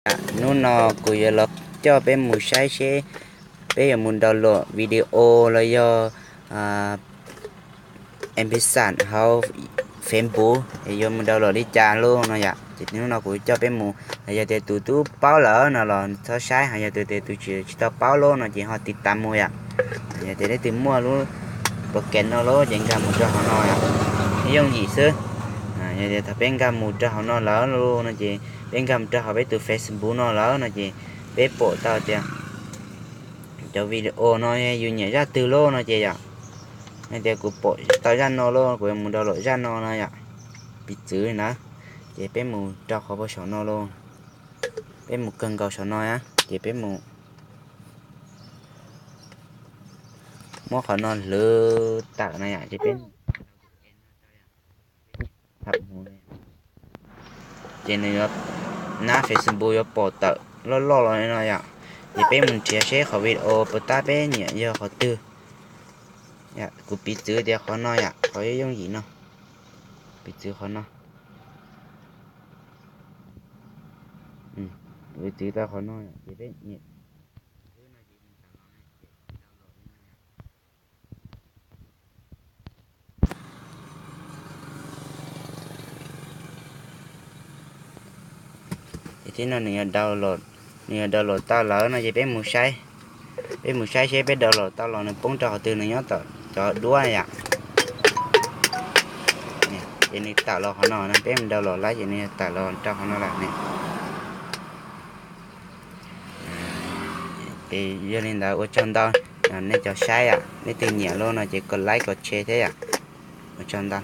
Hnub no kuv yuav los coj peb mus saib seb peb yuav mus download video los yog MP xam hauv Facebook es yuav mus download li cas lauj no yom. Ces hnub no kuv coj peb mus, yog tias tus twb paub lawm no los txhob saib, ho yog tias tus tsis tsis tau paub lauj no ces ho tiv tas mus yom. Yog tias leej twg muaj lub program no lauj ces nkag mus rau hauv no yom, yooj yim xwb. Yog tias thaum peb nkag mus rau hauv no lawm lauj no ces peb nkag mus rau hauv peb tus Facebook no lawm no ces peb pom tau tias cov video no yus nyiam zaj twg lauj no ces yom, hais tias kuv pom tau zaj no lauj, kuv yuav mus download zaj no no yom, piv txwv na. Ces peb mus rau qhov saum no lauj, peb mus kawg nkaus saum no na, ces peb mus muab qhov no hlwv tawm no yom, ces peb ces nws yuav, nab Facebook yuav pom tawm loj loj los no yom. Ces peb mus nrhiav seb qhov video puas tab peb nyiam yog qhov twg. Kuv piv txwv tias qhov no yom, qhov yooj yim no, piv txwv qhov no, piv txwv tau qhov no ces peb nyiam xwb no ces nws tawm los no ces download li no yom. Ces tib no nws yuav download, nws yuav download tau lawm no ces peb mus saib, peb mus saib seb peb download tau los nws poob rau qhov twg, nws nyob tom cov duab yom. Ces nws tawm los qhov no, peb mus download lawm ces nws tawm los rau qhov no lawm ne. Ces yog li ntawd ua tsaug ntau nej cov saib yom, leej twg nyiam lauj no ces kom like kom share thiab yom. Ua tsaug ntau.